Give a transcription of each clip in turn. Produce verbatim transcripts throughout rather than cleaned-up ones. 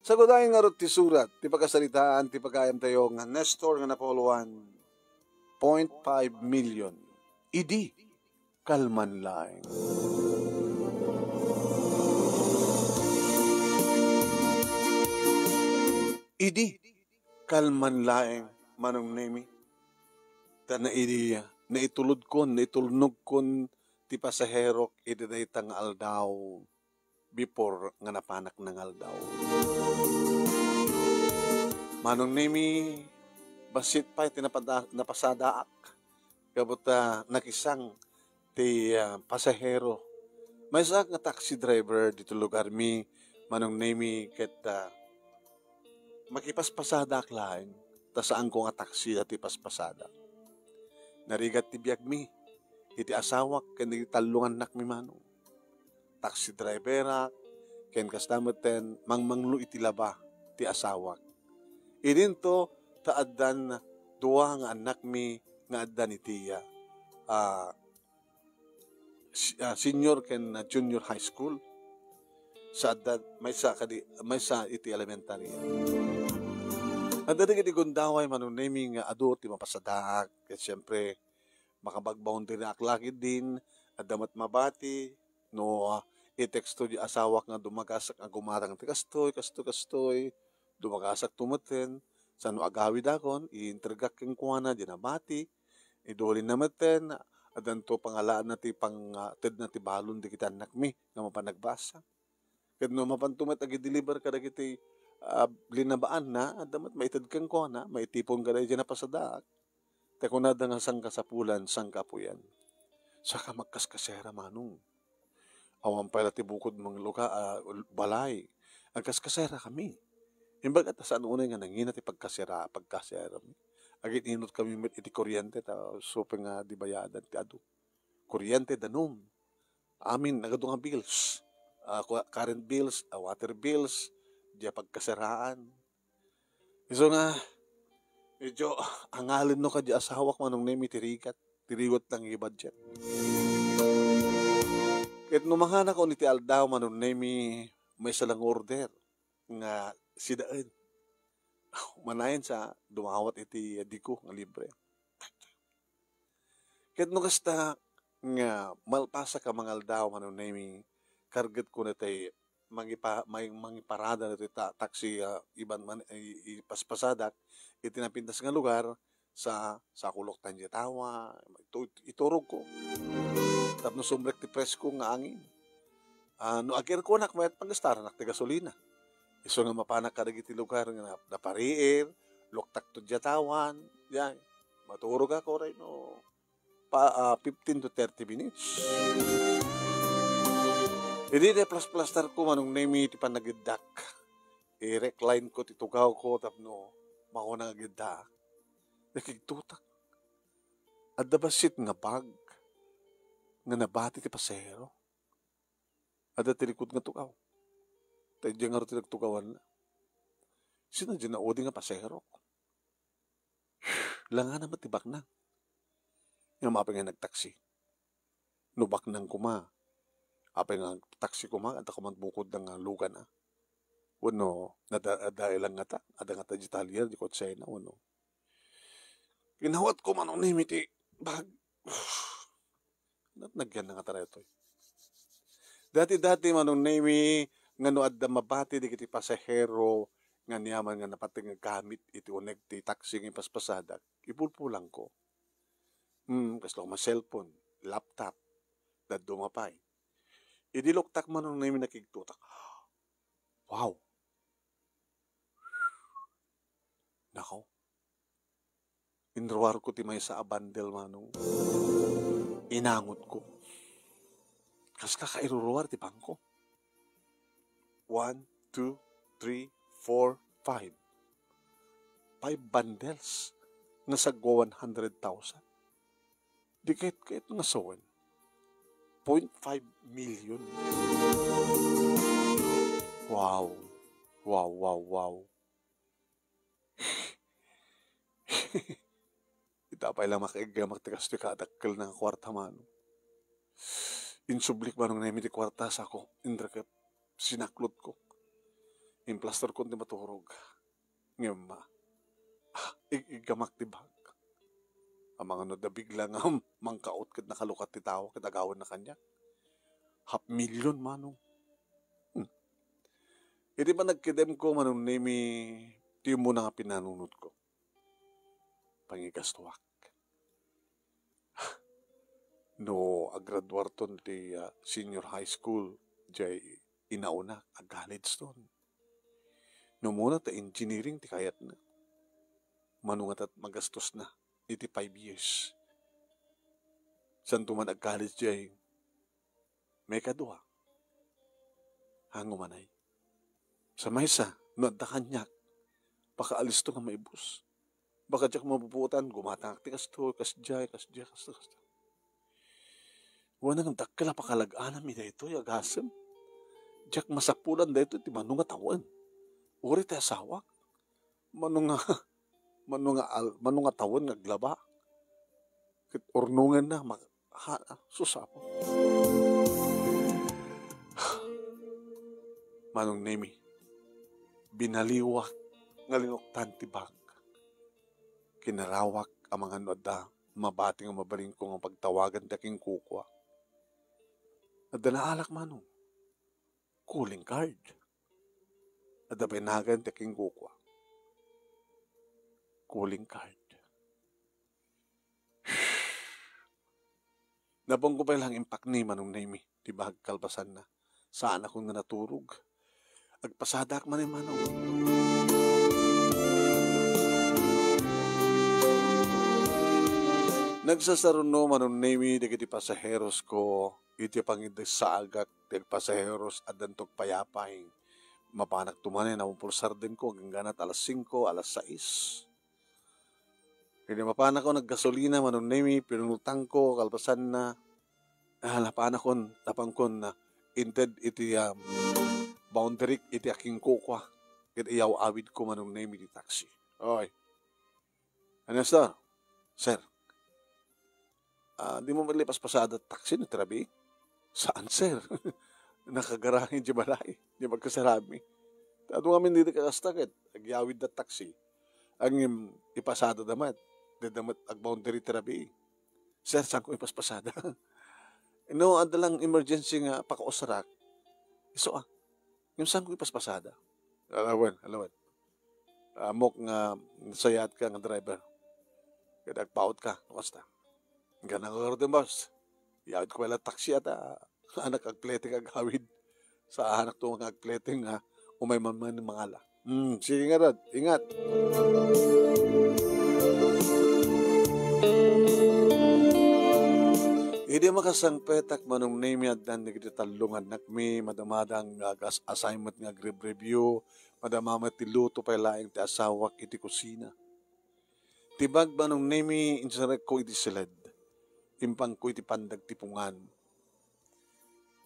Sagudayna ngarud ti surat ti pakasaritaan ti pagayamtayo nga Nestor nga napauloan, point five million. Idi kalman laeng. Idi kalman laeng, Manong Nemi. Ta naidi, naitulodkon, naitulnogkon ti pasaherok iti dayta nga aldaw before nga napanak nga aldaw. Manong Nemi, bassit pay ti napada-, napasadaak. Kabut, ah, nakisang ti, ah, pasahero. Maysa nga taxi driver dito lugar mi, Manong Nemi, ket, ah, makipaspasadaak laeng, ta saanko nga taxi ti paspasada. Narigat ti biagmi, iti asawak ken iti tallo nga annakmi, Manong. Taxi driverak, ken kasta metten mangmanglo iti laba ti asawak. Idinto ta addan dua nga annakmi nga addan iti, ah, si-, ah, senior ken, ah, junior high school. Sa adda maysa kadi, maysa iti elementary. Adda dagiti gundaway, Manong Nemi, nga adu ti mapasadaak. Ket siyempre, makabagboundary ak lagi din, adda met mabati, no, ah, i-texto di asawak nga dumagasak nga gumatang ti kastoy, kastoy, kastoy, dumagasak tumeten, sano agawidakon, iintergak kenkuana, di nabati, idulinna meten, addanto pangalaanna ti pang-, ah, tedna ti balon dagiti annakmi nga mapan nagbasa. Ket no mapanto met agi-deliver kadagiti, ah, linabaanna, adda met maited kenkuana, maitipon kada idiay napasadaak. Ta kunada nga sangkasapulan, sangkapuyan. Saka magkaskasera, Manong. Awan pay la ti bukod mangluka, ah, balay. Agkaskasera kami. Imbag ta saan unay nga nangina ti pagkasera, pagkasera mi. Agin-inut kami met iti kuryente, ta supay nga di bayadan ti adu. Kuryente, danum. Amin, nagadu nga bills. Ah, kua-, current bills, ah, water bills, diay pagkaseraan. Isu nga, medyo angalenno kadi asawak, Manong Nemi, ti rigat, ti rigat lang i-budget. Ket no manganakon iti aldaw, Manong Nemi, maysa lang order nga sidaen. Manayon sa dumawat iti adiko nga libre. Ket no kasta nga malpasak a mangaldaw, Manong Nemi, kargetko daytoy mangipa-, may-, mangiparada daytoy ta-, taxi, ah, iban man-, i-, ipaspasadak iti napintas nga lugar sa, sa kulok tan diay tawa, itu-, iturogko. Tapno sumrek ti presko nga angin. Ah, no ag-airconak met, pagastaranak ti gasolina. Isu nga mapanak kadagiti lugar nga nap-, napariir, luktakto diay tawan, diay. Maturogak uray no pa, ah, fifteen to thirty minutes. Idi naplasplasterko, Manong Nemi, ti panagiddak. I-recline ko ti tugawko tapno makuna nga agiddaak. Nakigtutak. Adda bassit nga bag nga nabati ti pasahero. Adda ti likod nga tugaw. Ta idiay ngarud ti nagtugawanna. Sino diay naudi nga pasaherok? Langana met ti baknang. Ngem apay nga nagtaksi? No baknang koma, apay nga taksi koma, adda koma bukod nga lugan, a? Wenno, nada-, adda ilang ngata, adda ngata diay talyer, diay kutsina, wenno. Kinawatko, Manong Nemi, ti bag. Natnagyan na ngata daytoy. Dati-dati, Manong Nemi, nga no adda mabati dagiti pasahero nga aniaman nga napateg nga gamit iti uneg ti taksi nga ipaspasadak, ipulpulangko. Hmm, kasla koma cellphone, laptop, dadduma pay. Idi luktak, Manong Nemi, nakigtutak. Wow! Nako. Inruarko ti maysa a bundle, Manong. Inangotko. Kas kakairuruar ti bangko. One, two, three, four, five. Five bundles nga sagwa one hundred thousand. Di ket, ket nga sawen. Point five million. Wow. Wow, wow, wow. Ita pay la makaiggamak ti kastoy kadakkel nga kuarta, Manong. Insublik, Manong Nemi, ti kuarta, sako, inreket, sinaklotko. Implasterkon ti maturog. Ngem, ah, ig-iggamak ti bag. Amangan no adda bigla nga mangkaot ket nakalukat ti tao ket agawanna kaniak. Half million, Manong. Hmm. Iti panagkedemko, Manong Nemi, ti umuna nga pinanunotko, pangigastuak. No agraduarton ti, ah, senior high school, jay inauna, ag-collegeton. No umuna ta engineering ti kayatna. Mano ngata ti magastosna iti five years? Saanto man ag-college jay maikadua. Haan, umanay. Sa maysa, no adda kaniak, pakaalisto nga maibus. Baka diak mabubuotan, gumatangak ti kastoy, kasdiay, kasdiay, kasto, kasto. Wen, ngem dakkel a pakalag-anam daytoy, agasem. Diak masapulan daytoy ti mano nga tawen. Uray ti asawak. Mano nga, mano nga al-, mano nga tawen nga aglaba. Ket urnongenna, ma-, ha, sus, Apo. Manong Nemi, binaliwak nga linuktan ti bag. Kinarawak amangan no adda mabati nga mabalinko nga pagtawagan ti akinkukua. Adda naalak, Manong. Calling card. Adda pay nagan ti akinkukua. Calling card. Nabanko pay lang impakni, Manong Nemi, ti bag kalpasanna. Saanakon nga naturog. Agpasadak man, Manong. Nagsasaruno, Manong Nemi, dagiti pasaherosko iti pangidasaagak ti agpasaheros addanto agpayapay. Mapanak tumanen a umpulsar denko agingganat alas singko, alas sais. Idi mapanakon aggasolina, Manong Nemi, pinunotangko, kalpasanna, ah, napanakon, napankon, ah, inted iti, ah, boundary iti akinkukua. Ket iyaw-awidko, Manong Nemi, ti taxi. Oy. Ano, sir? Sir, ah, dimo met la ipaspasada ti taxi no iti rabii? Saan, sir? Nakagarahe idiay balay, idiay pagkasarami. Ta adu ngamin ditoy kakasta ket agyawidda ti taxi. Ngem ipasadada met. Dida met agboundary ti rabii. Sir, saanko ipaspasada? No adda lang emergency nga pakausrak, isu a. Ngem saanko ipaspasada? Alawen, alawen. Ammok nga nasayaat ka nga driver. Ket agpaut ka, no kasta. Gana nga garden, boss. Yawid ko pay la taxi ata. Anak agpleting agawid. Sa anak to nga agpleting nga umay man man mangala. Hmm, sige ngarud, ingat. Idi makasangpetak, Manong Nemi, addan dagiti tallo nga annakmi, madamada nga agas-, assignment nga agrebreview, madama met ti luto pay laeng ti asawak iti kusina. Ti bag, Manong Nemi, insarekko iti siled. Impanko iti pandagtipungan.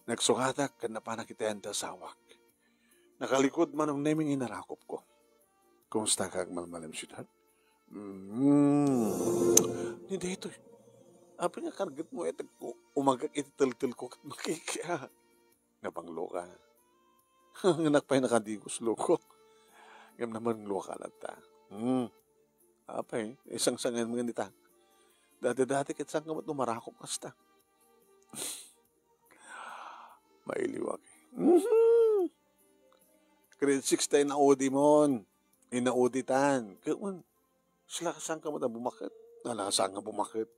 Nagsukatak ken napanak iti ayan ti asawak. Nakalikud, Manong Nemi, nga inarakupko. Kumusta ka, agmalmalem, sweetheart? Mm. Ni daytoy. Apay nga kargetmo, eh, tagko, umagak iti teltelko ket makikia. Nabangloka. Nga anak pay nakadigos, loko. Ngem nabangloka latta. Hmm. Apay, isangsangan mo nga dita. Dati-dati ket saan ka met umarakop kasta? Mailiwak. Mhm. Grade six ta inaudi mon. Inauditan. Ket un, sila, saan ka met a bumaket? Ala, saan nga bumaket?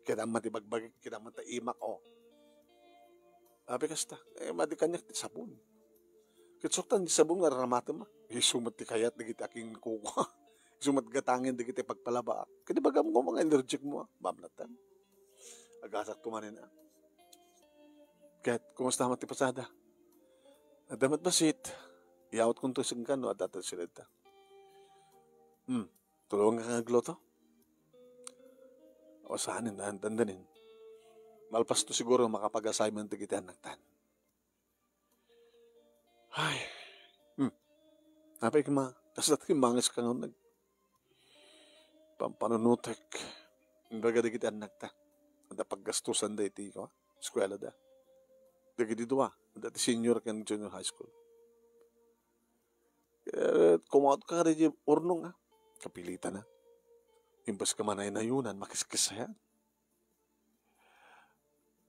Kita man ti bagbagik, kita man ti imak, oh. Apay kasta, eh, madi kaniak ti sabon. Ket suktan ti sabon nga raramatem, ah. Isu met ti kayat dagiti akinkukua. Isu met gatangen dagiti pagpalabaak. Ket ibagam koma nga allergic mo, ah. Bamnatan. Agasak tumanen, ah. Ket, kumusta met ti pasada? Adda met bassit. Iyawatkonto singka no adda ta siled ta. Hmm. Tulongan ka nga agluto? O saan, dan-, dandanin. Malpas to siguro makapag-assignment dagiti annaktan. Ay. Hmm. Apay kima, kasla ti mangis ka nga nag-, pampanunutek. Imbag dagiti annakta. Adda paggastusan da iti, ko, eskwela da. Dagiti dua, adda ti senior ken junior high school. Ket kumaot ka kadi urnong, a. Kapilitan, a. Imbes ka manaynayonan, makiskis aya.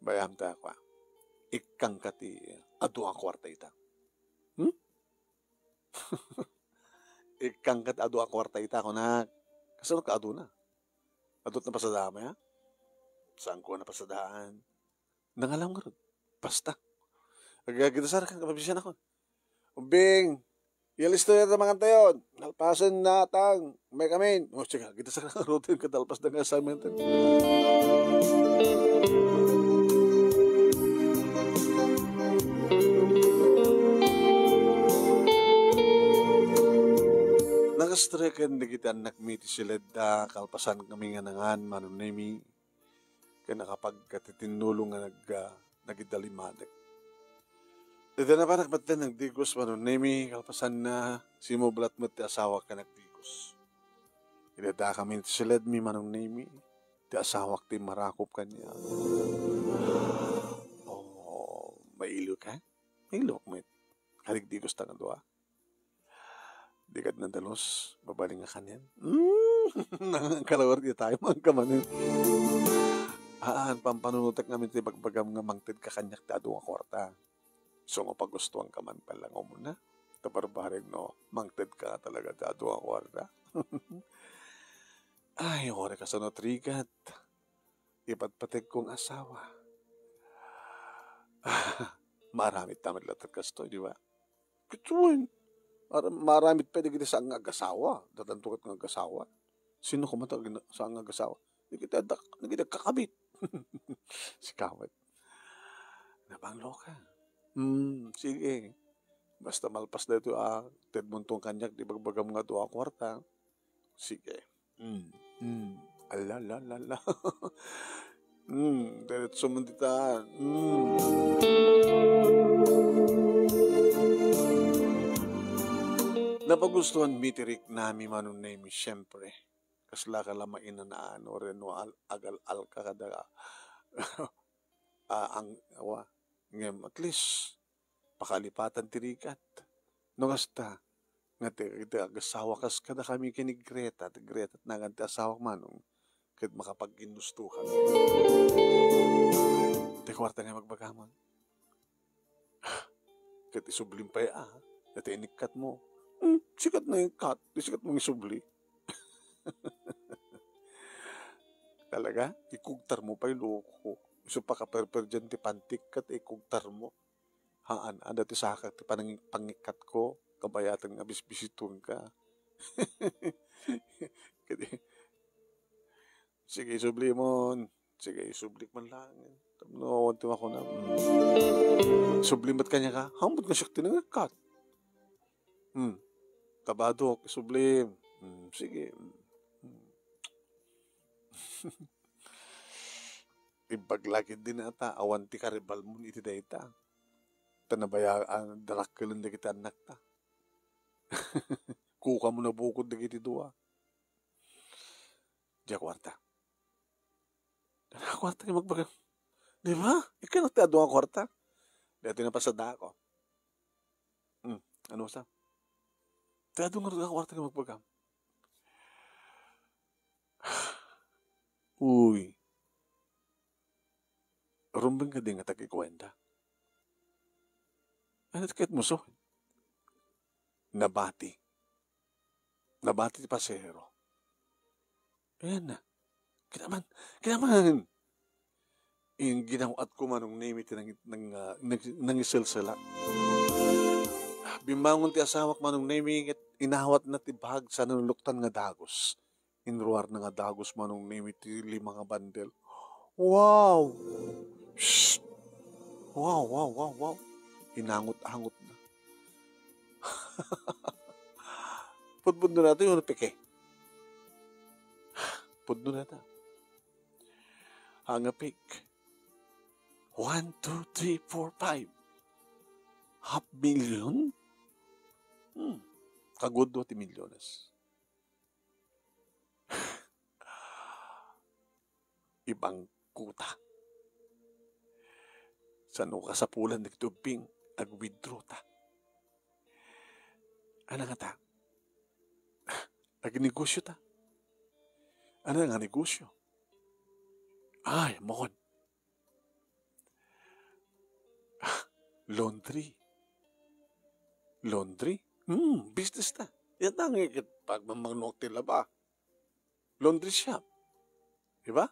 Bay-am ta, kua. Ikkangka ti adu a kuarta ita. Hmm? Ikkangka ti adu a kuarta ita, kunak. Kasano ka aduna? Adu ti napasadaan, a? Saanko a napasadaan. Nangalam ngarud. Basta. Agagidasar ka, mabisian ako. Ubbing, ialisto dayta mangantayon. Nalpasen na atang. May kamin. O, sige, kita sa routine ka, talpas da nga assignment. Nakastreken dagiti annakmi ti siledda, kalpasan kami nga nangan, Manong Nemi. Ken nakapagkatitinnulong nga nag-, ah, nagidalimadek. Dayta napanak met ti nagdigos, Manong Nemi, kalpasanna, simublat met ti asawak ken nagdigos. Idadakami ti siledmi, Manong Nemi, ti asawak ti marakop kaniak. Oh, mailo ka? Mailo met. Kadigdigos ta nga dua. Di kad nadalus, mabalin nga kanen. Mm, nangangkalawer di tayo, mangkamanen. Aan, pampanunotek ngamin ti bagbagam nga mangted ka kaniak ti adu nga kuarta. So, nga pagustuan ka man pala nga umuna. Ta barbareng no, mangted ka talaga ti adu nga kuarta. Ay, ore kasano trigat. Ipatpategko nga asawa. Maaramid ta met latta kastoy, di ba? Ket wen, ar-, maaramid pay dagiti saan nga agasawa. Dadanto ket nga agasawa. Sino koma ti agin-, saan nga agasawa? Dagiti adda-, dagiti agkakabit. Sika met. Nabanglo ka. Hmm, sige. Basta malpas daytoy, ah, tedmonto kaniak ti bagbagam nga dua a kuarta. Sige. Hmm, hmm. Ala, la, la, la. Hmm, diretso man dita. Hmm. Napagustuan mi ti riknami, Manong Nemi, siyempre. Kasla ka la mainanaan, o reno al-, agal-al ka kada, ah, ang, awa. Ngem, at least, pakalipatan ti rigat. No kasta, nga ti, ti agasawa kas kadakami ken ni Greta, ti Greta ti nagan ti asawak, Manong, ket makapagginnusto kami. Ti kuarta nga magbagamon. Ket isublim pay, a, dayta inikkat mo. Hmm, sikat na inikkat, di sikat mangisubli. Talaga? Ikugtar mo pay, loko. Isu pakaperperdian ti pantik ket ikugtar mo. Haan, adda ti sakak ti panangi-, pangikkatko, kabayatan nga bisbisituenka. Kadi, sige, isublimon. Sige, isublik man lang. Tapno awan ti makuna. Hmm. Isubli met kaniaka? Haanmo nga siak ti nangikkat. Hmm. Kabadok, isublim. Hmm, sige. Hmm. Imbag la ketdi nata, awan ti karibalmon iti dayta. Ta nabaya-, ah, darakkelen dagiti annakta. Kuka mo nabukod dagiti dua. Dia kuarta. Dia kuarta nga magbagam. Di ba? Ikkan ti adu nga kuarta. Dia ti napasadaako. Hmm, ano sa? Ti adu nga kuarta nga magbagam. Uy. Rumbeng kadi nga tagikuenta. Ano ti ket muso? Nabati. Nabati ti pasahero. Ayan na. Kinaman, kinaman. Ing ginaw-at ko, Manong Nemi, ti nang-, nang-, ah, nang-, nangiselsela. Bimmangon ti asawak, Manong Nemi, ket inawatna ti bag sa nanuluktan nga dagus. Inruarna nga dagus, Manong Nemi, ti lima nga bandel. Wow! Shh! Wow, wow, wow, wow! Inangot-angotna. Pudpudno nata yung peke. Pudno nata. Ang apik. One, two, three, four, five. Half million? Hmm. Kagudua ti milyones. Ibangkota. Sano kasapulan dagiti ubbing, ag-withdraw ta. Ania ngata? Agnegosyo ta. Ania nga negosyo? Ay, ammok. Laundry. Laundry? Hmm, business ta. Yan ang ikit pagmamangnuak ti laba. Laundry shop. Di ba?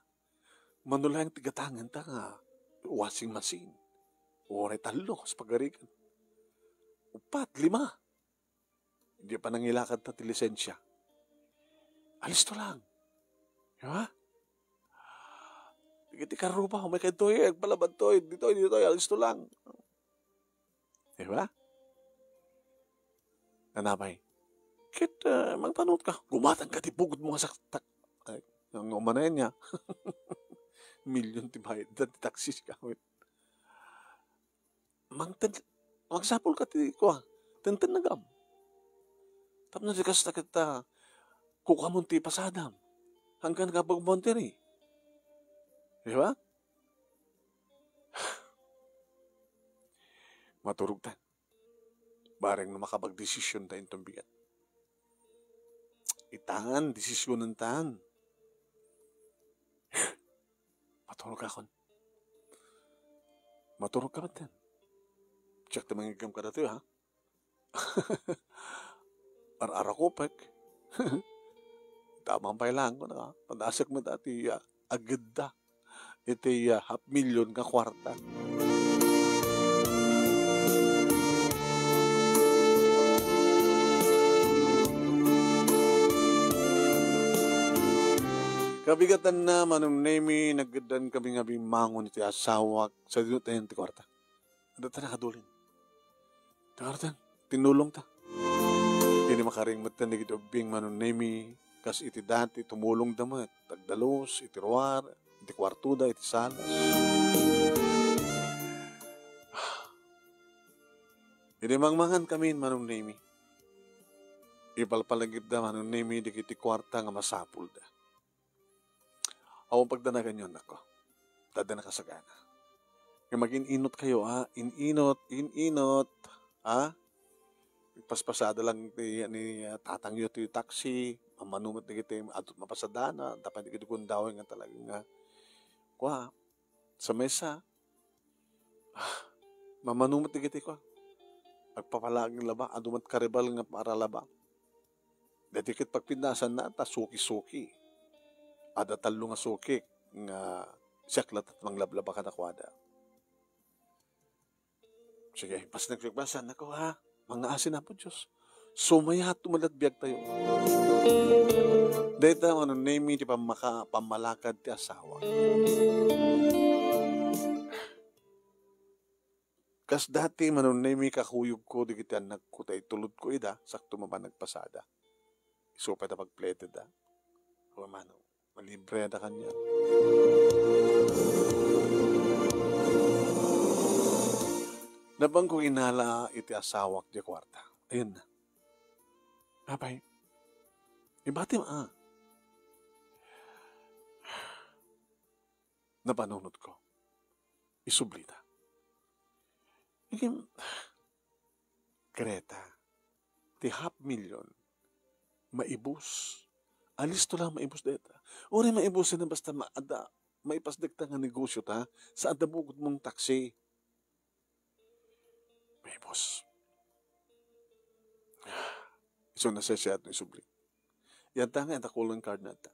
Mano laeng ti gatangen ta nga washing machine. Uray tallo, kas pagarigan. Upat, lima. Di pa nangilakad ta ti lisensya. Alisto lang. Di ba? Dagiti karruba, umay kadtoy, agpalabadtoy, ditoy, ditoy, alisto lang. Di ba? Nanamay. Ket, ah, mangpanunotka, gumatang ka ti bugod mo nga saktak. Ay, nga umanayan niya. Million ti bayad da ti taxi ka. Mangten-, magsapul ka ti kua, tentennegam. Tapno di kasta ket, ah, kukamon ti pasadam. Hangkan ka pagbonteri. Di ba? Maturog tan. Bareng no makapagdesisyon ta inton bigat. Itan, desisyonen tan. Maturog akon. Maturog ka batten. Check ti mangiggam kadatoy, ha? Ar-arakupek. Tamang pay lang ko na, ha? Padasek mo dati, ah, agedda. Iti, ah, half million nga kwarta. Kabigatanna, Manong Nemi, nageddan kami nga bimmangon iti asawak, sa dino tayo ti kwarta. Adda ta nakadulin. Tagarten, tinulong ta. Idi makaring metten dagiti ubbing Manong Nemi, kas iti dati, tumulong da met, tagdalus, iti ruar, iti kuarto da, iti salas. Idi mangmangan kami, Manong Nemi, ipalpalagip da, Manong Nemi, dagiti kuarta nga masapul da. Awan pagdanaganyo, annakko. Ta adda nakasagana. Nga magin-inot kayo, ha? In-inot, in-inot, ha? Ipaspasaada lang ti, ni, ah, tatangyo ti taxi, mammanumet dagiti, adut mapasadana, tapay dagiti gundaway nga talaga nga, kua, sa mesa, ah, mammanumet dagiti, kua, agpapalaag laba, adu met karibal nga para laba. Daytoy ket pagpinnasanna, ta suki-suki. Adda tallo nga suki nga siak latta ti manglablaba kadakuada. Sige, pas nagpigpasan ako, ha? Mangngaasin, Apo Dios. Sumayaat met latta biag tayo. Dayta, Manong Nemi, ti pammaka-, pammalakad ti asawa. Kas dati, Manong Nemi, kakuyogko dagiti annakko, ta itulodko ida, sakto mapan nagpasada. Isu pay ta pagpleted, a. Awan, Manong, malibre da kaniak. Napan ko inala iti asawak di kuarta. Ayun na. Apay, ibati ma, a. Napanunot ko. Isublita. Ikim, Greta, ti half million, maibus. Alisto lang maibus deta. Uray maibus na basta maada, maipasdek ta nga negosyo ta, sa adda bugod mong taxi. Maibus. Isu nasaysayaat no isubli. Yanta nga, yanta kulong card na ta.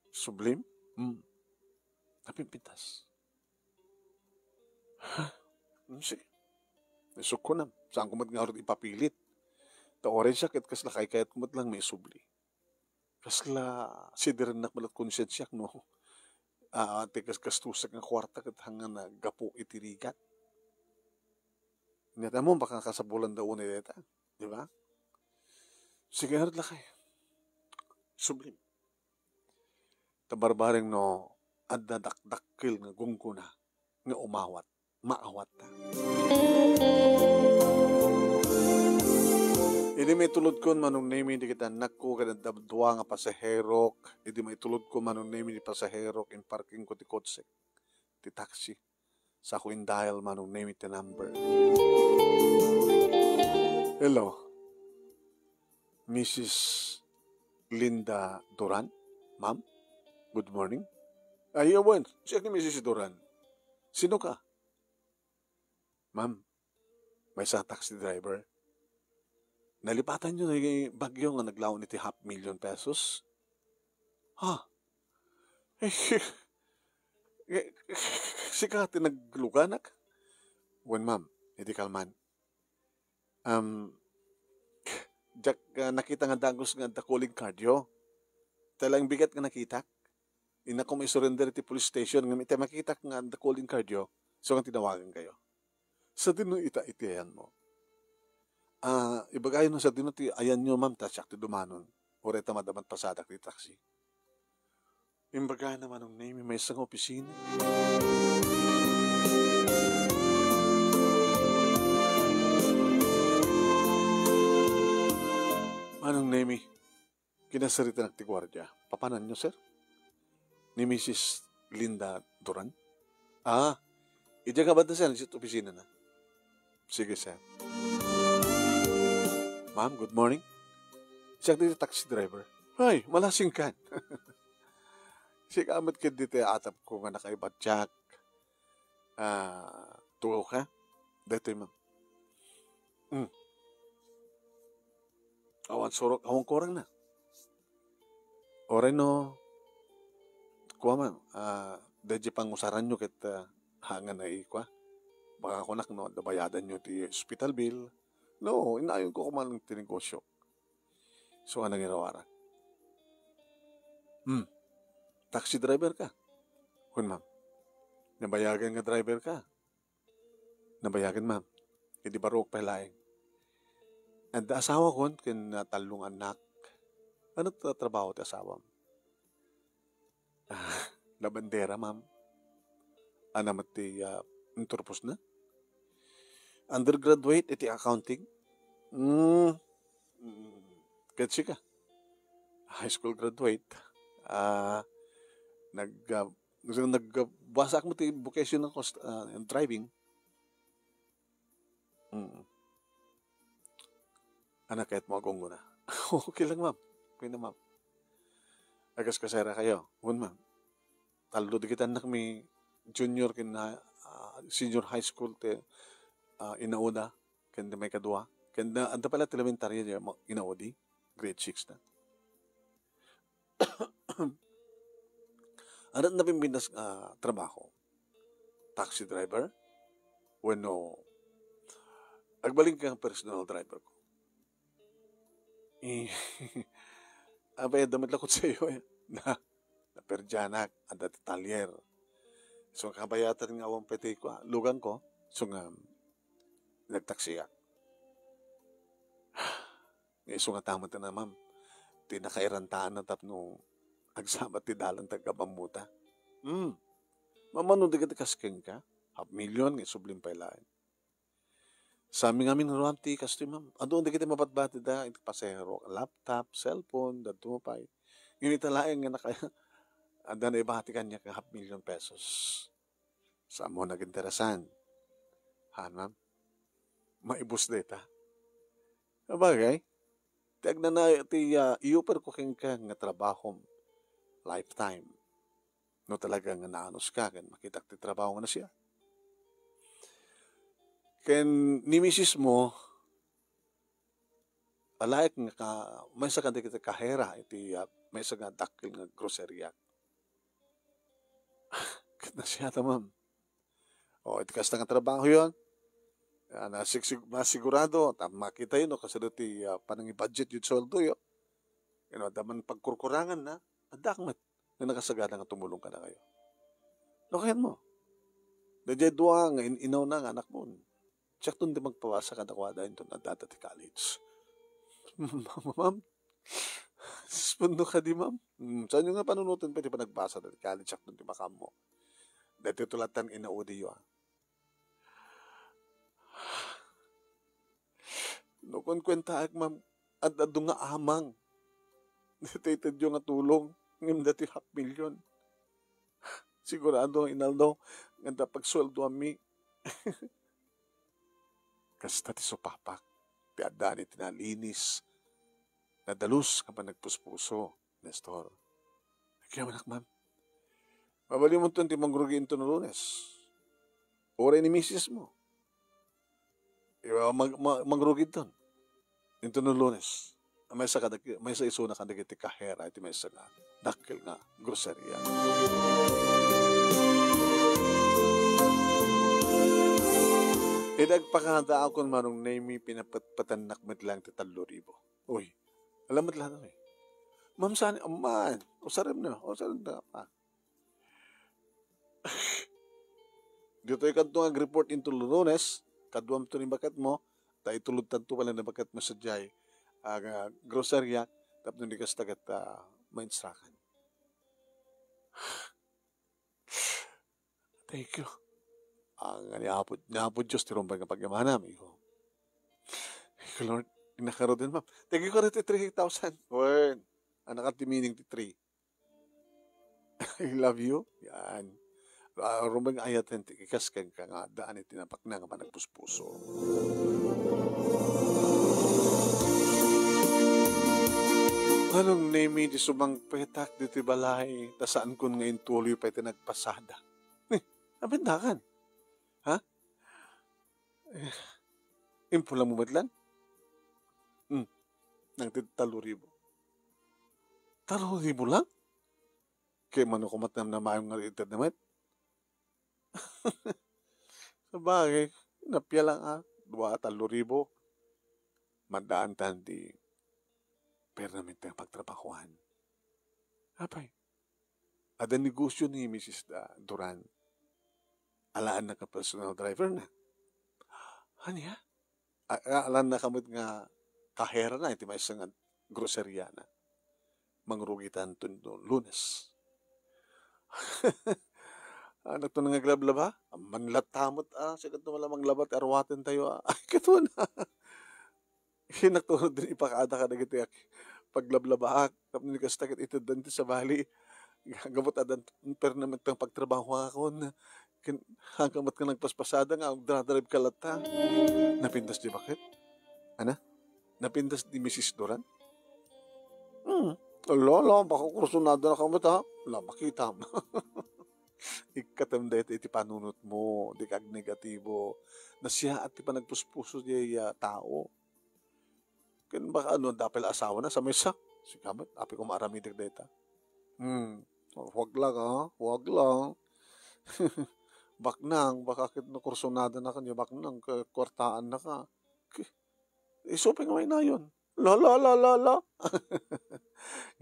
Sublim? Hmm. Napimpintas. Ha? Hmm, sige. Isukko na. Saan ko met ngarud ipapilit? Ta oray siya, ket kasla kaykayat ko met lang maisubli. Kasla sidirennak met konsensiak, no? Ah, ti kas-, kastusek nga kuarta ket hanggan naggapu iti rigat. Nya, tamo, baka kasapulan da unay dayta. Di ba? Sige, ngarud lakay. Sublim. Ta barbareng no adda dakdakkel nga gunggona nga umawat, maawat ta. Idi maitulodkon, Manong Nemi, dagiti annakko, ken adda dua nga pasaherok. Idi maitulodkon, Manong Nemi, ti pasaherok, imparkingko ti kotsek, ti taxi. Sa ko in-dial, Manong Nemi, ti number. Hello. Missus Linda Duran? Ma'am, good morning. Ay, awan, siak ni Missus Duran. Sino ka? Ma'am, maysa a taxi driver. Nalipatanyo ti bagyo nga naglaon iti half million pesos? Ha? Eh, eh, sika ti nagluganak? Wen, ma'am, iti kalman. Um, diak, ah, nakita nga dagus nga adda calling cardyo. Talaing bigat nga nakitak. Innak koma isurrender iti police station ngem iti makitak nga adda calling cardyo, so nga tinawagan kayo. Sadino ita iti ayanmo? Ah, ibagayo no sadino ti ayanyo, ma'am, ta siak ti dumanon. Uray ta madamot pasadak ti taxi. Imbagana Manong Nemi maysa nga opisina. Manong Nemi, kinasaritanak ti guardia. Papananyo, sir? Ni Missus Linda Duran? Ah, idiay nga banda, sir, iti opisina na. Sige, sir. Ma'am, good morning. Siak ti taxi driver. Ay, malasingkan. Sika met ketdi ti atapko nga nakaibatiak. Ah, tugaw ka? Daytoy, ma'am. Mm. Awan surok, awan kurang na. Uray no, kua, ma'am, ah, daydi pangusaranyo ket, ah, hangan ay kua. Baka kunak no, adda bayadanyo ti hospital bill. No, inayonko koma ti negosyo. So, nga nangirawara. Hmm. Taxi driver ka? Kun, ma'am. Nabayagan nga driver ka? Nabayagan, ma'am. Idi barok pay laeng. Adda asawakon ken, ah, tallo nga annak. Ano ti trabaho ti asawam? Ah, labandera, ma'am. Ania met ti, ah, inturpos na? Undergraduate iti accounting? Mm. Mm. Ket sika? High school graduate. Ah, nag, ah, nag, ah, basaak met ti vocational course, ah, driving. Mm. Ania kayatmo a gunggona? Okay lang, ma'am. Okay na, ma'am. Agaskasera kayo. Wen, ma'am. Tallo dagiti annakmi junior ken, ah, senior high school ti, ah, inauna, ken ti maikadua. Ken, ah, adda pay la ti elementarya diay ma-, inaudi, grade six na. Ania ti napimpintas nga trabaho? Taxi driver? Wenno, agbalin ka nga personal driver ko? Eh, apay, adda met la kotseyo, eh. Na, naperdianak, adda ti talyer. So, kabayatan nga awan pay ti kua, lugan ko. So nga, nagtaksiak. Nga isu nga tamatan na, ma'am, ti nakairantaanna tapno agsama ti dalan ti aggabammota. Hmm. Mamano dagiti kas kenka? Half million nga isublin pay laeng. Saan mi ngamin ruam ti kastoy, ma'am? Adu dagiti mabatbatida iti pasahero, laptop, cellphone, dadto pay. Ngem ita laeng nga naka-, adda naibati kaniak nga half million pesos. Saan mo naginteresan? Han, ma'am? Maibus dayta. Sabagay, ti agnanayon ti, ah, i-offer ko kenka nga trabahom, lifetime. No talaga nga naanus ka ken makitak ti trabaho nga nasia. Ken ni misis mo, alaek nga ka-, maysa kadagiti kahera iti, ah, maysa nga dakkel nga groceria. Ket nasiata, ma'am. O, iti kasta nga trabahoyon, ah, nasig-, masigurado, ta makitayo no kasano ti, ah, panangibudget iti sueldoyo. Ken no adda man pagkurkuranganna, addaak met nga nakasagana nga tumulong kadakayo. No kayatmo, daydiay dua nga in-inawna nga anakmo, siakton ti magpabasa kadakuada inton addada ti college. Ma'am, respondo kadi, ma'am. Hmm, saanyo nga panunoten pay ti panagbasada ti college, siakton ti makaammo. Daytoy latta nga inaudi, ah. No kunkuentaek, ma'am, ad-adu nga amang. Daytoy itedyo nga tulong, ngem daytoy half million. Sigurado nga inaldaw nga adda pagsueldoanmi. Kasta ti supapak, ti addaan iti nalinis Nadalus nga panagpuspuso, Nestor. Agyaman, ma'am. Mabalinmonton ti mangrugi inton Lunes. Uray ni misis mo. Iwa, mag-, ma-, mangrugidton. Inton Lunes. Maysa kadag-, maysa isuna kadagiti kahera iti maysa nga dakkel nga groceria. Idi agpakadaakon, Manong Nemy, pinapatpatannak met lang ti tallo ribu. Uy, alam met lang, eh. Ma'am, saan, amman, usarem na, usarem na, pa. Ditoy kadto nga ag-report inton Lunes, kaduam to ni baket mo, ta itulod tanto pala ni baket mo sadiay, ah, nga groceria, tapno di kasta ket, ah, mainstrakan. Thank you. Ang ni Apo, ni Apo Diyos, ti rumbeng nga pagyamanam, iko. Thank you, Lord. Inakaro din, ma'am. Thank you, Lord, ti three thousand. Wen, anak ti meaning ti three. I love you. Yan. Ah, rumbeng ayat ti kas kenka nga daan iti napakna nga panagpuspuso. Manong Nemy, di sumangpetak ditoy balay, ta saankon nga intuloy pay ti nagpasada. Eh, apindakan. Ha? Eh, impulang mo met lang? Hmm. Nang ti tallo ribu. Tallo ribu lang? Kay mano kumat nam namayong nga itedna met? Sabagay, napia lang, ah, dua, tallo ribu. Madaan tan ti permanente nga pagtrabahoan. Apay, adda negosyo ni Misis da-, Duran. Alaanna ka personal driver na. Ania? A-, a-, alaanna ka met nga kahera na iti maysa nga groceria na. Mangrugi tanto no Lunes. Anak to nangaglablaba? Manlatamot, ah, sikat to mala manglaba ti arwaten tayo, ah. Ay, kato na. Hinakturod din ipakada kadagiti ak-, paglablabaak. Tapno ni kasta ket iteddan ti sabali. Gapu ta addan permanente nga pagtrabahoakon. Ken, hangkan met nga nagpaspasada nga agdradrive ka latta. Napintas di baket? Ana? Napintas di Misis Duran? Hmm. Ala, ala, baka kursunada na ka met, ha? Ala, makitam. Ikkatem dayta iti panunot mo, di ka agnegatibo. Nasiaat ti panagpuspuso diay a tao. Ken baka ano, dapay la asawana sa maysa. Sika met, apay ko maaramidek dayta. Hmm. Huwag lang, ha? Huwag lang. Baknang, baka ket no kursunada na kanya, baknang, ke-, kwartaan na ka. Ke-, isu pay nga mainayon. La, la, la, la, la.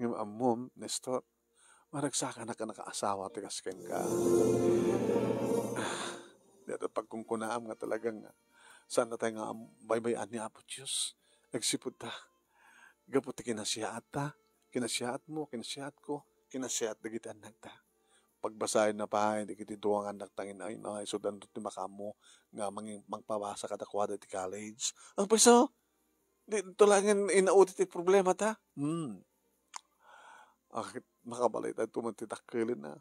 Ngem ammom, Nestor, maragsakanak a nakaasawa ti kas kenka. Dayta pagkunkunaam nga talagang saan na tayo nga am-, baybay-an ni Apo Dios. Agsipud ta, gapu ti kinasiaat ta, kinasiaat mo, kinasiaat ko, kinasiaat dagiti annak ta. Pagbasaen na pay dagiti dua nga annak ta nga inay-inay, so danto ti makaammo nga mangi-, mangpabasa kadakuada iti college. Ang pweso, di, to lang in-, inaudi ti problema ta. Hmm. Ak-, makabalay tayo tuman ti dakkelin na.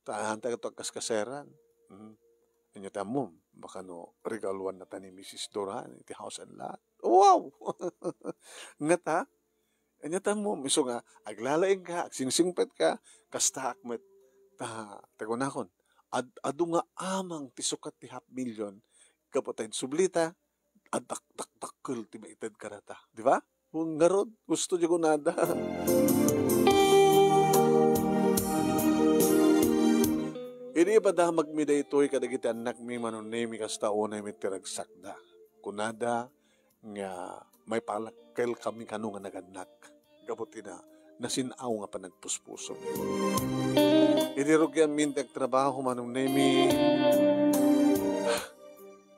Ta, hanta ito agkaskaseran. Hmm. Anya ti ammom, baka no regaluan na ta ni Misis Duran iti house and lot. Wow! Ngata, anya ti ammom, isu nga, aglalaing ka, agsingsingpet ka, kasta ak met. Ta, tagunakon, ad-, adu nga amang ti sukat ti half million, kapatay subli ta, adakdakdakkel ti maited kadata. Di ba? Ngarud, gusto di kunada. Idi ipadamagmi daytoy kadagiti annakmi, Manong Nemy, kasta unay met ti ragsakda. Kunada nga maipalakkel kami kano nga nagannak. Gapu ti na, nasin-aw nga panagpuspuso. Idi rugianmin ti agtrabaho, Manong Nemy,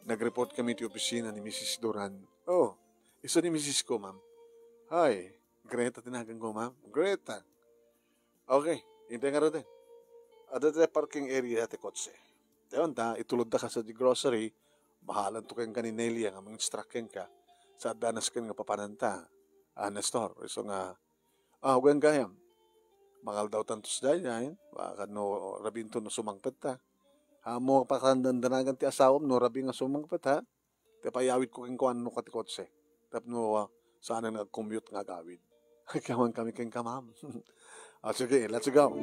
nag-report kami ti opisina ni Misis Duran. Oh, isu ni misis ko, ma'am. Hi, Greta ti naganko, ma'am. Greta. Okay, intay ngaruden. Adda ti parking area ti kotse. Dayon ta, itulodda ka sa di grocery, bahalan to kenka ni Nelia nga mang-instruct kenka. Sa adda nasken nga papananta. Ah, Nestor, isu nga, ah, wen gayam. Mangaldawtan to sa daydiay, baka no rabinto no sumangpet ta. Amo pakandandanagan ti asawam no rabi nga sumangpet, ha? Ti payawid ko kenkuan no kati kotse. Tapno, ah, saan nga nag-commute nga agawid. Agyaman kami kenka, ma'am. Ah, sige, let's go.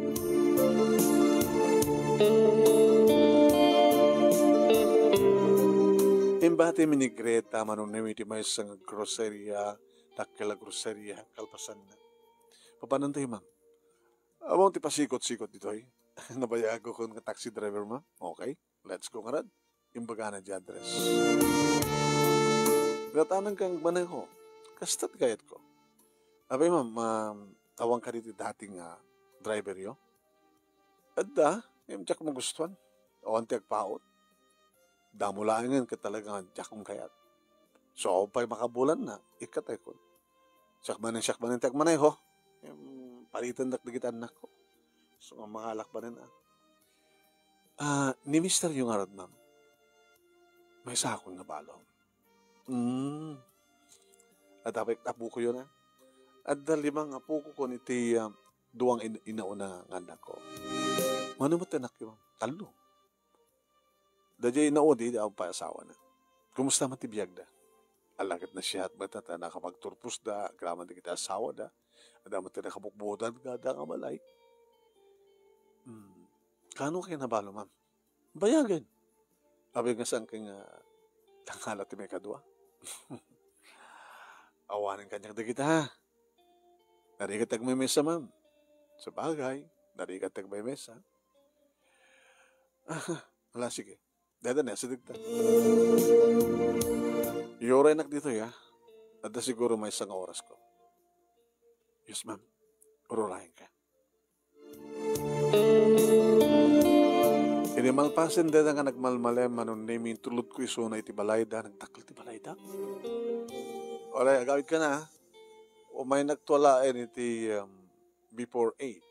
Imbati mi ni Greta, Manong Nemi, iti maysa nga groceria, dakkel a groceria, kalpasanna. Papanantayo, ma'am? Awan ti pasikot-sikot ditoy. Nabayago kun nga taxi driver, ma'am. Okay, let's go ngarud. Imbagana di address. Gatanan kang maneho. Kasta ti kayatko. Apay, ma'am, um, awan kadi ti dating, ah, driver yo? Adda, ngem diak magustuhan. Awan ti agpaut. Damo laengen ket talaga nga diak kayat. So, pay makabulanna, ikkataykon. Siak manen, siak manen ti agmaneho. Em, palitendak dagiti annakko. So, mangalak manen, ah. Ah, ni mister yo ngarud, ma'am. Maysakon nga balo. Mm. Adda pay apokoyo na. Adda lima nga apokokon iti, ah, dua nga in-, inauna nga annakko. Mano met ti annakyo, ma'am? Tallo. Daydiay inaudi, di awan pay asawana. Kumusta met ti biagda? Ala ket nasiat met ta nakapagturposda, agraman dagiti asawada. Adda met ti nakabukbuotan nga adda nga balay. Hmm. Kaano kay nabalo, ma'am? Bayagen. Apay nga saan kay nga tangala ti maikadua? Awanen kaniak dagita, ha? Narigat ti agmemesa, ma'am. Sabagay, narigat ti agmemesa. Aha, ala, sige. Dada na, sideg ta. Iyuraynak ditoy, ha? Adda siguro maysa nga orasko. Yes, ma'am. Ururayenka. Idi malpasen dayta nga nagmalmalem, Manong Nemi, intulodko isuna iti balayda, nagdakkel ti balayda. Uray, agawidka na, ha? Umaynak to laeng iti, um, before eight.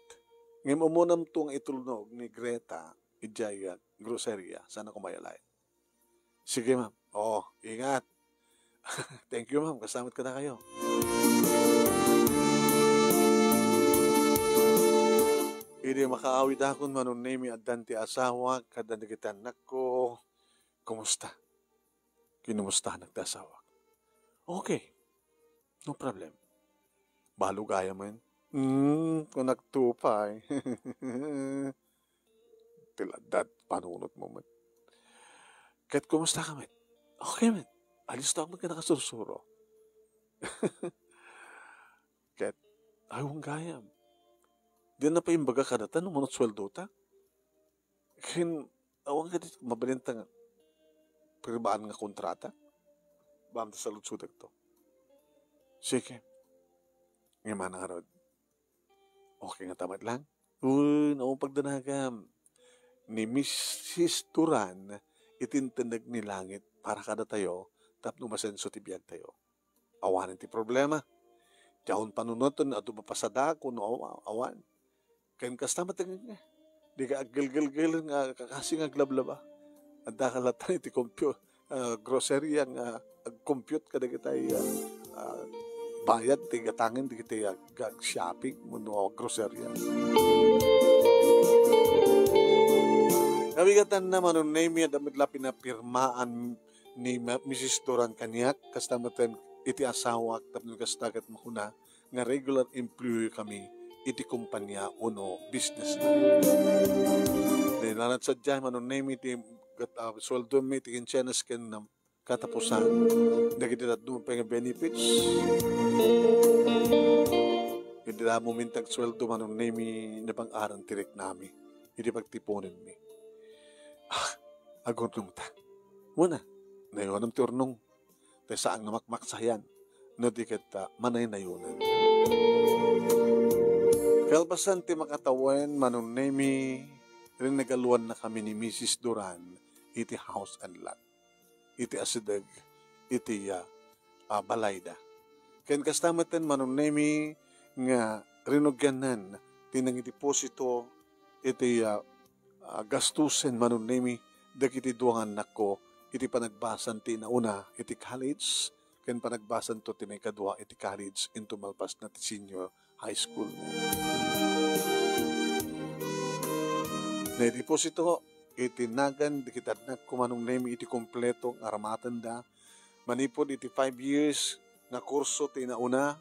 Ngem umunamto nga itulnog ni Greta idiay, uh, groceria, saan a kumayalayan. Sige, ma'am. Oo, ingat. Thank you, ma'am. Kasta met kadakayo. Idi makaawidakon, Manong Nemi, addan ti asawak, addan dagiti annakko. Kumusta? Kinumustahanak ti asawak. Okay. No problem. Balo gayam. Hmm, kunak to pay. Ti laddat, panunotmo met. Ket kumusta ka met? Okay met. Alisto ak met ken nakasursuro. Ket, awan gayam. Dinak pay imbaga kadata no mano ti sueldota. Ken, awan kadi mabalinta nga pirmaan nga kontrata? Bam ta saludsodek to. Sige. Ngem ngarud. Okay ngata met lang? Wen, awan pagdanagam. Ni Misis Duran, iti intendek ni langit para kadatayo, tapno masenso ti biagtayo. Awanen ti problema. Ti awan panunoten, adu mapasadak, wenno awa-, awan. Ken kasta met nga, di ka aggelgelgel nga kakasi nga aglablaba. Adda ka latta iti compute, ah, groceria nga ag-compute kadagiti, ah, ah, bayad ti gatangen dagiti ag-, ag-shopping wenno ag-groceria. Kabigatanna, Manong Nemi, adda met la pinapirmaan ni Ma-, Misis Duran kaniak, kasta met iti asawak, tapno kasta ket makuna, nga regular employee kami iti kompania wenno business na. Nailana't sadiay, Manong Nemi, ti gat-, ah, sueldomi iti kinsenas ken, um, katapusan. Dagiti dadduma pay nga benefits. Idi damo mintag sueldo, Manong Nemi, napang-aran ti riknami. Idi pagtiponenmi. Ah, agurnong ta. Wen a, nayonam ti urnong. Ti saan nga makmaksayan, no di ket, ah, manaynayonan. Kalpasan ti makatawen, Manong Nemi, rinegaluannakami ni Misis Duran iti house and lot, iti asideg, iti, ah, ah, balayda. Ken kasta metten, Manong Nemi, nga rinugiannan ti nangideposito iti, ah, ah, gastusen, Manong Nemi, dagiti dua nga annakko iti panagbasan ti inauna iti college ken panagbasanto ti maikadua iti college inton malpasna ti senior high school. Naideposito iti nagan dagiti annakko, Manong Nemi, iti kompleto nga aramatenda manipud iti five years nga kurso ti inauna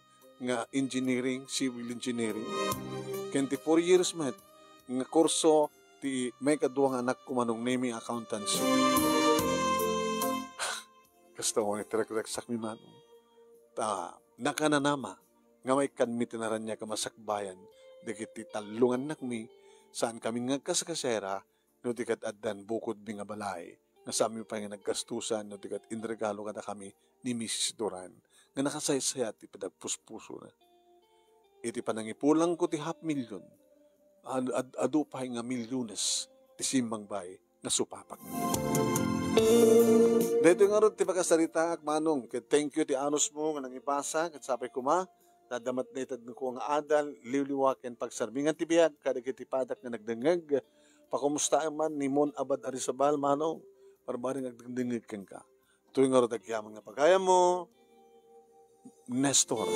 nga engineering, civil engineering. Ken ti four years met nga kurso ti maikadua nga anakko, Manong, naming accountancy. Kasta unay ti ragragsakmi, Manong. Ta, nakananama nga maikkanmi ti naraniag a masakbayan dagiti tallo nga annakmi, saan kami nga agkaskasera, no di ket addan bukodmi nga balay, nga saanmi pay nga naggastusan, no di ket inregalo kadakami ni Misis Duran, nga nakasaysayat ti panagpuspusona. Iti panangipulangko ti half million, ad-, ad-, adu pay nga milyones ti simmangbay nga supapakmi. Daytoy ngarud ti pakasaritaak, Manong, ket thank you ti anusmo nga nangibasa, ket sapay koma, naddamat na itad nga kuwa nga adal, liwliwa ken pagsarmingan ti biag kadagiti padak nga nagdengngeg. Pakomustaem man ni Mon Abad Arizabal, Manong, parbaring agdengdengngeg kenka. Toy ngarud agyaman nga pagayammo, Nestor.